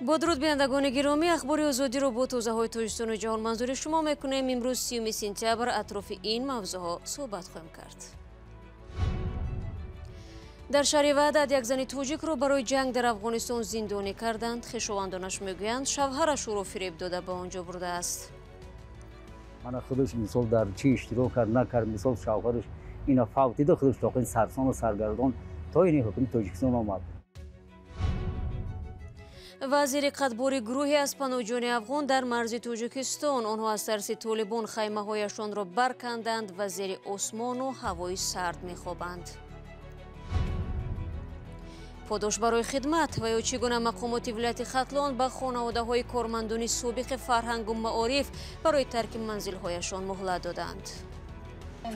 Бо дуруд бинандагони гиромӣ, ахбори озодиро бо тозаҳои Тоҷикистону ҷаҳон манзури шумо мекунем. Имрӯз 30 сентябр атрофи ин мавзӯъҳо суҳбат хоҳем кард. Дар шаҳри Ваҳдат як зани тоҷикро барои ҷанг дар Афғонистон зиндонӣ карданд. Хешовандонаш мегӯянд, шавҳараш ӯро фиреб дода ба он ҷо бурдааст. Мана худаш мисол дар чӣ иштирок кард, накард, мисол шавҳараш ина фавтида, худаш тоқин сарсону саргардон то ини ҳукми Тоҷикистон омад. Вазири қатбори гурӯҳе аз паноҳҷӯёни афғон дар марзи Тоҷикистон. Онҳо аз тарси толибон хаймаҳояшонро барканданд ва зери осмону ҳавои сард мехобанд. Подош барои хидмат ва ё чӣ гуна мақомоти вилояти Хатлон ба хонаводаҳои кормандони собиқи фарҳангу маориф барои тарки манзилҳояшон муҳлат доданд.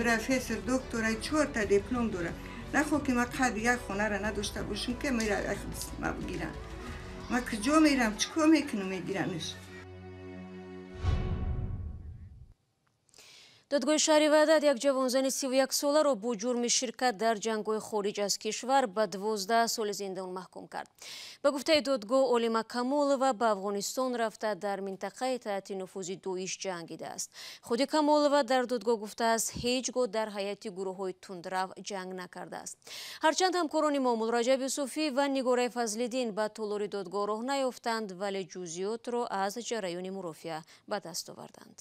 Профессор, доктора, чорта диплом дорад. Нахо ки ман қадри як хонара надошта бошам, ки мера бигирам. Ман куҷо мерам, чӣ кор мекунам, мегиранаш. Додгоҳи шаҳри Ваҳдат як ҷавонзани 31-соларо бо ҷурми ширкат дар ҷангҳои хориҷ аз кишвар ба 12 соли зиндон маҳкум кард. Ба гуфтаи додгоҳ, Олима Камолова ба Афғонистон рафта дар минтақаи таҳти нуфузи Доиш ҷангидааст. Худи Камолова дар додгоҳ гуфтааст, ҳеҷ гоҳ дар ҳайати гурӯҳҳои тундрав ҷанг накардааст. Ҳарчанд ҳамкорони мо Муллораҷаб Юсуфӣ ва Нигораи Фазлиддин ба толори додгоҳ роҳ наёфтанд, вале ҷузъиётро аз ҷараёни мурофиа ба даст оварданд.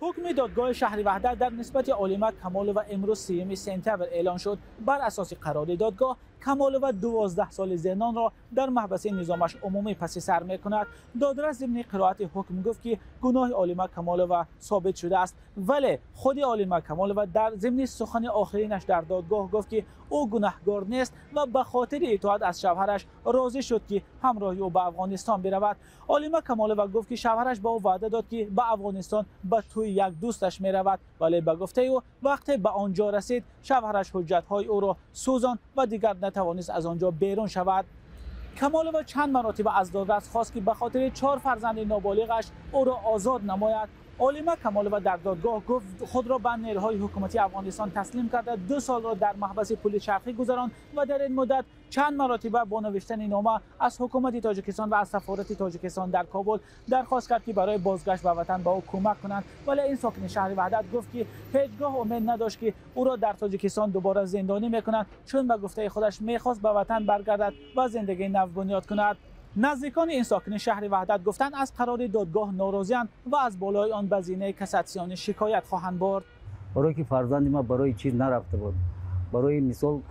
Ҳукми додгоҳи шаҳри Ваҳдат дар нисбати Олима Камолова имрӯз 30 сентябр эълон шуд. Бар асоси қарори додгоҳ, Камолова 12 соли зиндонро дар маҳбаси низомаш умумӣ паси сар мекунад. Додрас зимни қироати ҳукм гуфт, ки гуноҳи Олима Камолова собит шудааст, вале худи Олима Камолова дар зимни сухани охиринаш дар додгоҳ гуфт, ки ӯ гунаҳгор нест ва ба хотири итоат аз шавҳараш розӣ шуд, ки ҳамроҳи ӯ ба Афғонистон биравад. Олима Камолова гуфт, ки шавҳараш ба ӯ ваъда дод, ки ба Афғонистон ба тӯи як дӯсташ меравад, вале ба гуфтаи ӯ вақте ба он ҷо расид, шавҳараш ҳуҷҷатҳои ӯро сӯзонд ва дигар натавонист аз он ҷо берун шавад. Камолова чанд маротиба аз додрас хост, ки ба хотири 4 фарзанди ноболиғаш ӯро озод намояд. Олима Камолова дар додгоҳ гуфт, худро ба нерӯҳои ҳукумати Афғонистон таслим карда, 2 солро дар маҳбаси пули чархӣ гузаронд ва дар ин муддат чанд маротиба бо навиштани нома аз ҳукумати Тоҷикистон ва аз сафорати Тоҷикистон дар Кобул дархост кард, ки барои бозгашт ба ватан ба ӯ кӯмак кунанд. Вале ин сокини шаҳри Ваҳдат гуфт, ки ҳеҷгоҳ умед надошт, ки ӯро дар Тоҷикистон дубора зиндонӣ мекунанд, чун ба гуфтаи худаш мехост ба ватан баргардад ва зиндагии нав бунёд кунад. Наздикони ин сокини шаҳри Ваҳдат гуфтанд, аз қарори додгоҳ норозианд ва аз болои он ба зинаи кассатсионӣ шикоят хоҳанд бурд. Барое ки фарзанди ман барои чиз нарафта буд, барои мисол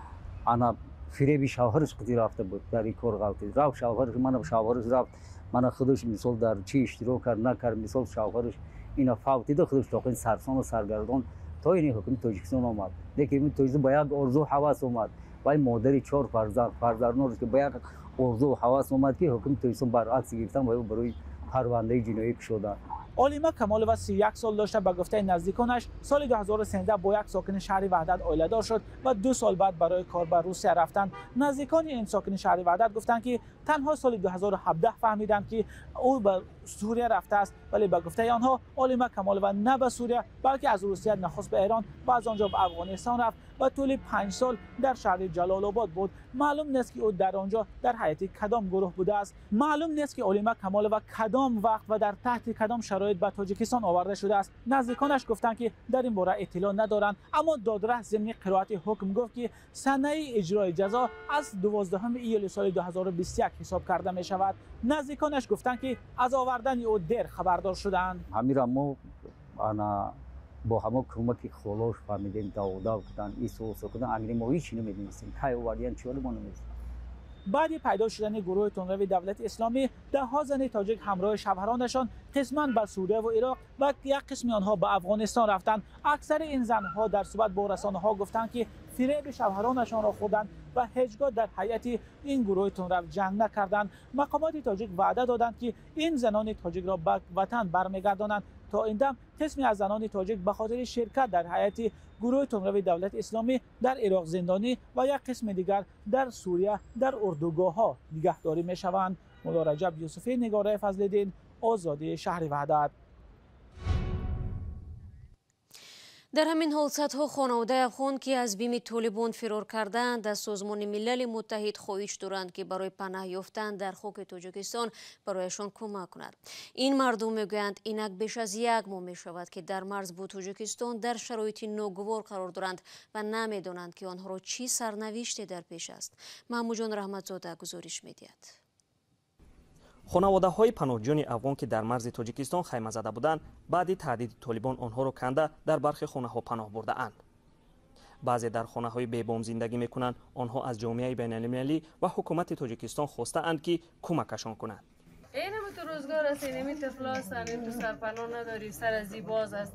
ана фиреби шавҳараш қити рафта буд, дар ин кор ғалтид. Рафт шавҳараш, мана шавҳараш рафт, мана худаш мисол дар чӣ иштирок кард, накард, мисол шавҳараш ина фавтида, худаш тоқин сарсону саргардон то ини ҳукми Тоҷикистон омад. Лекин Тоҷикистон ба як орзу ҳавас омад. Вай модари 4 фарзанд, фарзандонаш ки ба як орзу ҳавас омад, ки ҳукми Тоҷикистон баръакс гирифтан ва барои парвандаи ҷиноӣ кушоданд. Олима Камолова 31 сол дошта, ба гуфтаи наздиконаш соли 2013 бо як сокини шаҳри Ваҳдат оиладор шуд ва 2 сол баъд барои кор ба Русия рафтанд. Наздикони ин сокини шаҳри Ваҳдат гуфтанд, ки танҳо соли 2017 фаҳмиданд, ки ӯ ба Сурия рафтааст, вале ба гуфтаи онҳо Олима Камолова на ба Сурия, балки аз Русия нахуст ба Эрон ва аз он ҷо ба Афғонистон рафт ва тӯли 5 сол дар шаҳри Ҷалолобод буд. Маълум нест, ки ӯ дар он ҷо дар ҳайати кадом гурӯҳ будааст. Маълум нест, ки Олима Камолова кадом вақт ва дар таҳти кадом шароит ба Тоҷикистон оварда шудааст. Наздиконаш гуфтанд, ки дар ин бора иттилоъ надоранд, аммо додрас зимни қироати ҳукм гуфт, ки санаи иҷрои ҷазо аз 12 июли соли 2021 ҳисоб карда мешавад. Наздиконаш гуфтанд, ки аз овардани ӯ дер хабардор шуданд. Ҳамира мо ана бо ҳамо кӯмаки холош фаҳмидем, даводав кудан, ису кудан, амири мо ҳеч намедонистем, кай овардиян, чиёли мо намедонистем. Баъди пайдо шудани гурӯҳи тунрави давлати исломӣ, даҳҳо зани тоҷик ҳамроҳи шавҳаронашон қисман ба Сурия ва Ироқ ва як қисми онҳо ба Афғонистон рафтанд. Аксари ин занҳо дар суҳбат бо расонаҳо гуфтанд, ки фиреби шавҳаронашонро хӯрданд ва ҳеҷгоҳ дар ҳайати ин гурӯҳи тунрав ҷанг накарданд. Мақомоти тоҷик ваъда доданд, ки ин занони тоҷикро ба ватан бармегардонанд. То ин дам қисме аз занони тоҷик ба хотири ширкат дар ҳайати гурӯҳи тунрави давлати исломӣ дар Ироқ зиндонӣ ва як қисми дигар дар Сурия дар урдугоҳҳо нигаҳдорӣ мешаванд. Муллораҷаб Юсуфӣ, Нигораи Фазлиддин, Озодии шаҳри Ваҳдат. Дар ҳамин ҳол садҳо хонаводаи афғон, ки аз бими Толибон фирор кардаанд, аз Созмони Милали Муттаҳид хоҳиш доранд, ки барои паноҳ ёфтан дар хоки Тоҷикистон барояшон кӯмак кунад. Ин мардум мегӯянд, инак беш аз як моҳ мешавад, ки дар марз бо Тоҷикистон дар шароити ногувор қарор доранд ва намедонанд, ки онҳоро чӣ сарнавиште дар пеш аст. Маҳмудҷон Раҳматзода гузориш медиҳад. Хонаводаҳои паноҳҷӯёни афғон, ки дар марзи Тоҷикистон хайма зада буданд, баъди таҳдиди Толибон онҳоро канда дар бархе хонаҳо паноҳ бурдаанд. Баъзе дар хонаҳои бебом зиндагӣ мекунанд. Онҳо аз ҷомеаи байналмилалӣ ва ҳукумати Тоҷикистон хостаанд, ки кӯмакашон кунанд. Инам ту рӯзгор аст, инами тифла ҳастанд, ин ту сарпаноҳ надорӣ, сар аз боз аст,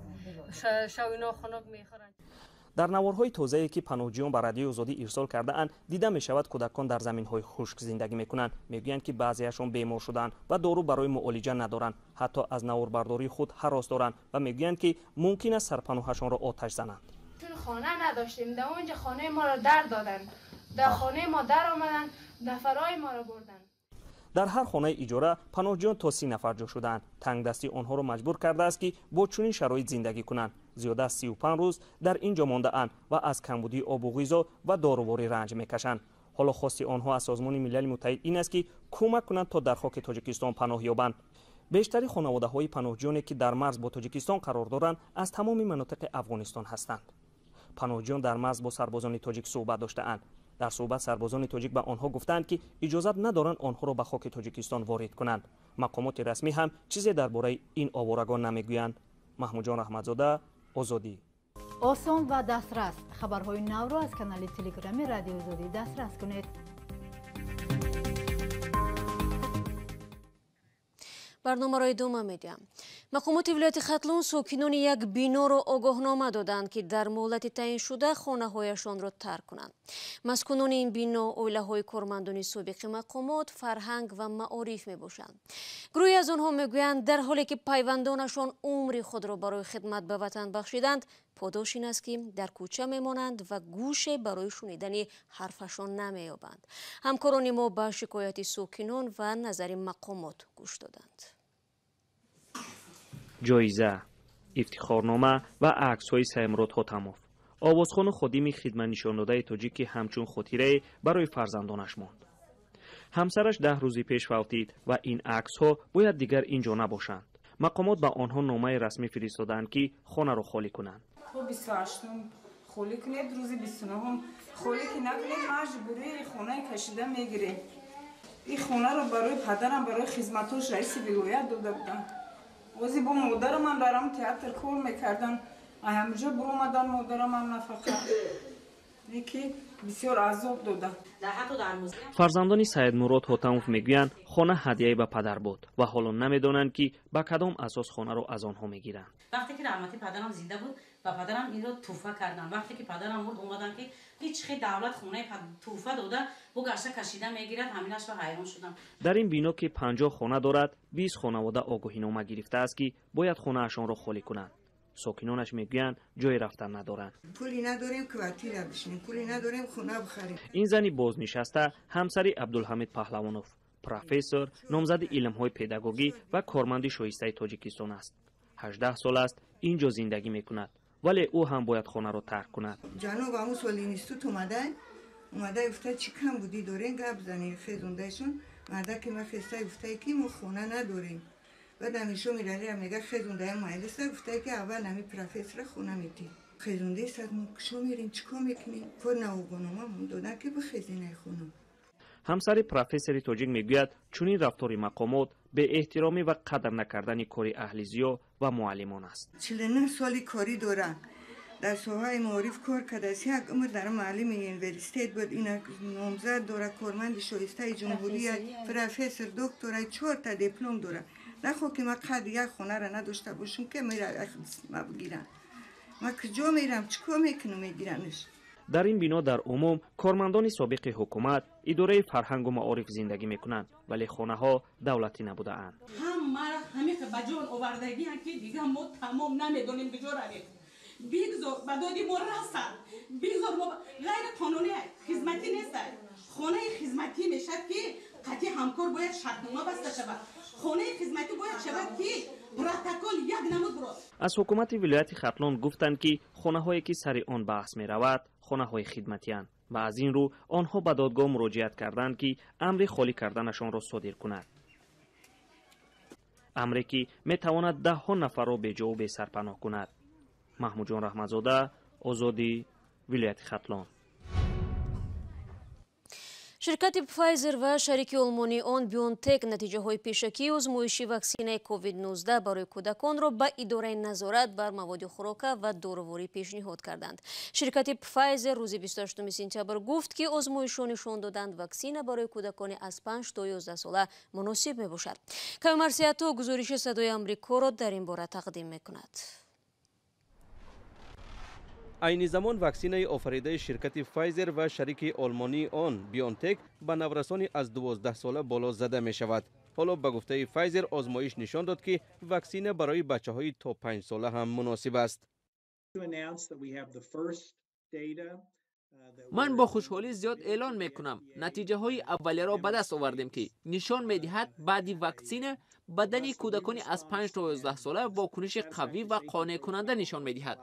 шав ино хунук мехӯранд. Дар наворҳои тозае, ки паноҳҷӯён ба Радиои Озодӣ ирсол кардаанд, дида мешавад, кӯдакон дар заминҳои хушк зиндагӣ мекунанд. Мегӯянд, ки баъзеашон бемор шуданд ва дору барои муолиҷа надоранд. Ҳатто аз наворбардории худ ҳарос доранд ва мегӯянд, ки мумкин аст сарпаноҳашонро оташ зананд. Чун хона надоштем, дар онҷа хонаи моро дар доданд, дар хонаи мо дар омаданд, нафарҳои моро бурданд. Дар ҳар хонаи иҷора паноҳҷӯён то 30 нафар ҷо шудаанд. Тангдастӣ онҳоро маҷбур кардааст, ки бо чунин шароит зиндагӣ кунанд. Зиёда аз 35 рӯз дар ин ҷо мондаанд ва аз камбудии обу ғизо ва доруворӣ ранҷ мекашанд. Ҳоло хости онҳо аз Созмони Милали Муттаҳид ин аст, ки кӯмак кунанд, то дар хоки Тоҷикистон паноҳ ёбанд. Бештари хонаводаҳои паноҳҷӯёне, ки дар марз бо Тоҷикистон қарор доранд, аз тамоми манотиқи Афғонистон ҳастанд. Паноҳҷӯён дар марз бо сарбозони тоҷик суҳбат доштаанд. Дар суҳбат сарбозони тоҷик ба онҳо гуфтаанд, ки иҷозат надоранд онҳоро ба хоки Тоҷикистон ворид кунанд. Мақомоти расмӣ ҳам чизе дар бораи ин оворагон намегӯянд. Маҳмудҷон Раҳматзода, Озодӣ. Осон ва дастрас. Хабарҳои навро аз канали Телеграми Радиои Озодӣ дастрас кунед. Барномаро идома медиҳам. Мақомоти вилояти Хатлон сокинони як биноро огоҳнома доданд, ки дар муҳлати таъиншуда хонаҳояшонро тарк кунанд. Маскунони ин бино оилаҳои кормандони собиқи мақомот, фарҳанг ва маориф мебошанд. Гурӯҳе аз онҳо мегӯянд, дар ҳоле ки пайвандонашон умри худро барои хидмат ба ватан бахшиданд, подош ин аст, ки дар кӯча мемонанд ва гӯше барои шунидани ҳарфашон намеёбанд. Ҳамкорони мо ба шикояти сокинон ва назари мақомот гӯш доданд. Ҷоиза, ифтихорнома ва аксҳои Саидмурод Ҳотамов, овозхону ходими хидматнишондодаи тоҷик, ки ҳамчун хотирае барои фарзандонаш монд. Ҳамсараш 10 рӯзи пеш фавтид ва ин аксҳо бояд дигар ин ҷо набошанд. Мақомот ба онҳо номаи расмӣ фиристодаанд, ки хонаро холӣ кунанд. То 28-ум холӣ кунед, рӯзи 29-ум холӣ ки накунед, маҷбурии хонаи кашида мегирем. Ин хонаро барои падарам, барои хизматош раиси вилоят дода будам. Ози бо модарамам дар ҳам театр кор мекардан. Ҳамҷо буромадан модарамам нафақа. Ки бисёр азоб дода. Фарзандони Саидмурод Ҳотамов мегӯянд, хона ҳадияе ба падар буд ва ҳоло намедонанд, ки ба кадом асос хонаро аз онҳо мегиранд. Вақте ки раҳмати падарам зинда буд, ба падарам инро тӯҳфа карданд. Вақте ки падарам мурд, омаданд, ки ҳеҷ хел давлат хонаи тӯҳфа дода, бо гашта кашида мегирад. Ҳаминаш ба ҳайрон шудам. Дар ин бино, ки 50 хона дорад, 20 хонавода огоҳинома гирифтааст, ки бояд хонаашонро холӣ кунанд. Сокинонаш мегӯянд, ҷои рафтан надоранд. Пули надорем квартира бишинем, пули надорем хона бихарем. Ин зани бознишаста ҳамсари Абдулҳамид Паҳлавонов, профессор, номзади илмҳои педагогӣ ва корманди шоистаи Тоҷикистон аст. 18 сол аст ин ҷо зиндагӣ мекунад, вале ӯ ҳам бояд хонаро тарк кунад. Ҷаноб ҳамун соли институт омада гуфта, чӣ кам будӣ дорем, гап занем хезондаашон. Мардаки ма хеста гуфтае, ки мо хона надорем. Баъд ҳамишо миралия мега, хезондаям маҷлиса гуфтае, ки аввал ҳами профессора хона медиҳ. Хезондаест, мо кушо мерем, чӣ кор мекунем? Кор наогоҳномамон доданд, ки бихезинай хона. Ҳамсари профессори тоҷик мегӯяд, чунин рафтори мақомот беэҳтиромӣ ва қадр накардани кори аҳли зиё ва муаллимон аст. 49 соли корӣ дорам. Дар соҳаи маориф кор кардааст. Як умр дар муаллими университет буд. Ина номзад дорад, корманди шоистаи ҷумҳурия, профессор, доктора, 4 диплом дорад. Нахоҳ ки ман қадри як хонаро надошта бошам, ки ма бигирам. Ман куҷо мерам, чӣ кор мекунам, мегиранаш. Дар ин бино дар умум кормандони собиқи ҳукумат, идораи фарҳангу маориф зиндагӣ мекунанд, вале хонаҳо давлатӣ набудаанд. Ҳамаро ҳамиқа ба ҷон овардагианд, ки дигар мо тамом намедонем куҷо равем. Бигзор ба доди мо расад, бигзор мо ғайриқонунӣ хизматӣ нестад. Хонаи хизматӣ мешавад, ки Қатъи ҳамкор бояд шартнома баста шавад. Хонаи хизматӣ бояд шавад ки протокол як намуд бирод. Аз ҳукумати вилояти Хатлон гуфтанд, ки хонаҳое ки сари он баҳс меравад, хонаҳои хидматианд ва аз ин рӯ онҳо ба додгоҳ муроҷиат карданд, ки амри холӣ карданашонро содир кунад. Амре ки метавонад даҳҳо нафарро беҷову бесарпаноҳ кунад. Маҳмудҷон Раҳматзода, Озодӣ, вилояти Хатлон. Ширкати Pfizer ва шарики олмонии он BioNTech натиҷаҳои пешакии озмоиши ваксинаи COVID-19 барои кӯдаконро ба идораи назорат бар маводи хӯрока ва доруворӣ пешниҳод карданд. Ширкати Pfizer рӯзи 28 сентябр гуфт, ки озмоишҳо нишон доданд ваксина барои кӯдакони аз 5 то 11 сола муносиб мебошад. Кавимар Сиато гузориши Садои Амрикоро дар ин бора тақдим мекунад. Айни замон ваксинаи офаридаи ширкати Pfizer ва шарики олмонии он BioNTech ба наврасони аз 12 сола боло зада мешавад. Ҳоло ба гуфтаи Pfizer озмоиш нишон дод, ки ваксина барои бачаҳои то 5 сола ҳам муносиб аст. Ман бо хушҳолӣ зиёд эълон мекунам, натиҷаҳои аввалияро ба даст овардем, ки нишон медиҳад баъди ваксина бадани кӯдакони аз 5 то 11 сола вокуниши қавӣ ва қонеъкунанда нишон медиҳад.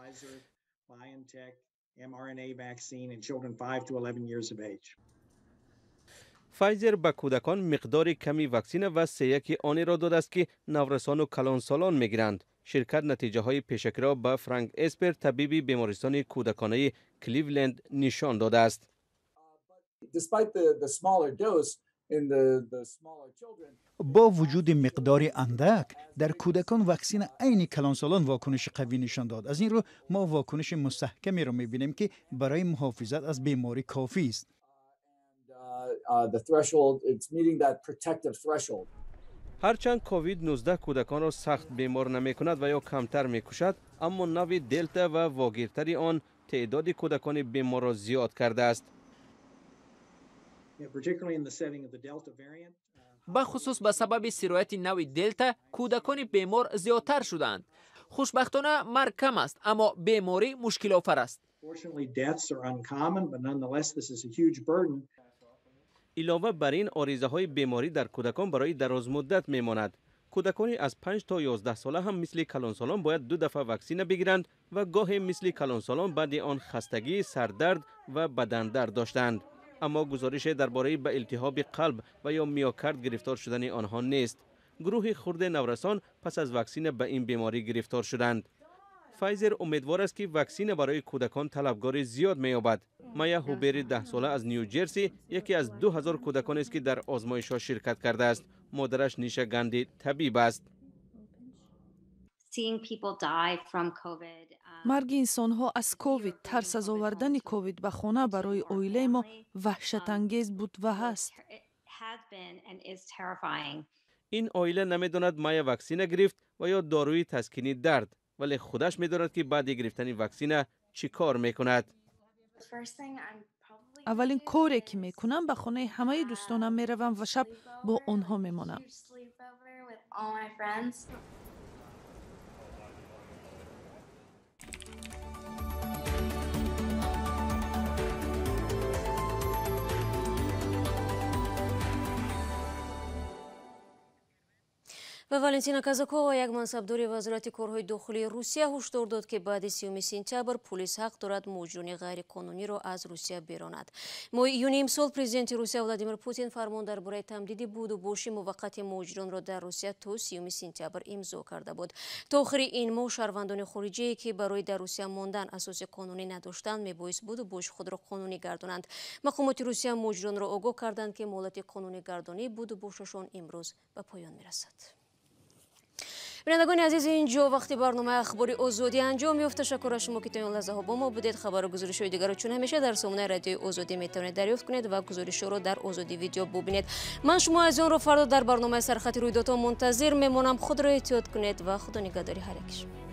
Pfizer ба кӯдакон миқдори ками ваксина ва сеяки онеро додааст, ки наврасону калонсолон мегиранд. Ширкат натиҷаҳои пешакиро ба Франк Эспер, табиби бемористони кӯдаконаи Кливленд, нишон додааст. Бо вуҷуди миқдори андак дар кӯдакон ваксина айни калонсолон вокуниши қавӣ нишон дод. Аз ин рӯ мо вокуниши мустаҳкамеро мебинем, ки барои муҳофизат аз беморӣ кофист. Ҳарчанд COVID-19 кӯдаконро сахт бемор намекунад ва ё камтар мекушад, аммо нави Делта ва вогиртари он теъдоди кӯдакони беморро зиёд кардааст. Бахусус ба сабаби сирояти нави Делта кӯдакони бемор зиёдтар шудаанд. Хушбахтона марг кам аст, аммо беморӣ мушкилофар аст. Илова бар ин, оризаҳои беморӣ дар кӯдакон барои дарозмуддат мемонад. Кӯдакони аз 5 то 11 сола ҳам мисли калонсолон бояд 2 дафъа ваксина бигиранд ва гоҳе мисли калонсолон баъди он хастагӣ, сардард ва бадандард доштанд. Аммо гузорише дар бораи ба илтиҳоби қалб ва ё миокард гирифтор шудани онҳо нест. Гурӯҳи хурде наврасон пас аз ваксина ба ин беморӣ гирифтор шуданд. Pfizer умедвор аст, ки ваксина барои кӯдакон талабгори зиёд меёбад. Майя Ҳубери 10 сола аз Нью Ҷерси яке аз 2000 кӯдаконест, ки дар озмоишҳо ширкат кардааст. Модараш Ниша Ганди табиб аст. Марги инсонҳо аз ковид, тарс аз овардани ковид ба хона барои оилаи мо ваҳшатангез буд ва ҳаст. Ин оила намедонад Майя ваксина гирифт ва ё доруи таскини дард, вале худаш медонад, ки баъди гирифтани ваксина чӣ кор мекунад. Аввалин коре ки мекунам, ба хонаи ҳамаи дӯстонам меравам ва шаб бо онҳо мемонам. Ва Валентина Казакова, як мансабдори вазорати корҳои дохилии Русия, ҳушдор дод, ки баъди 30 сентябр полис ҳақ дорад муҳоҷирони ғайриқонуниро аз Русия беронад. Моҳи июни имсол президенти Русия Владимир Путин фармон дар бораи тамдиди буду боши муваққати муҳоҷиронро дар Русия то 30 сентябр имзо карда буд. То охири ин моҳ шаҳрвандони хориҷие, ки барои дар Русия мондан асоси қонунӣ надоштанд, мебоист буду боши худро қонунӣ гардонанд. Мақомоти Русия муҳоҷиронро огоҳ карданд, ки муҳлати қонунигардонии буду бошашон имрӯз ба поён мерасад. Бинандагони азиз, инҷо вақти барномаи Ахбори Озодӣ анҷом ёфт. Ташаккур аз шумо, ки то ин лаҳзаҳо бо мо будед. Хабару гузоришҳои дигарро чун ҳамеша дар сомонаи Радиои Озодӣ метавонед дарёфт кунед ва гузоришҳоро дар Озодӣ видео бубинед. Ман шумо азизонро фардо дар барномаи Сархати рӯйдодҳо мунтазир мемонам. Худро эҳтиёт кунед ва худо нигаҳдори ҳар яки шумо.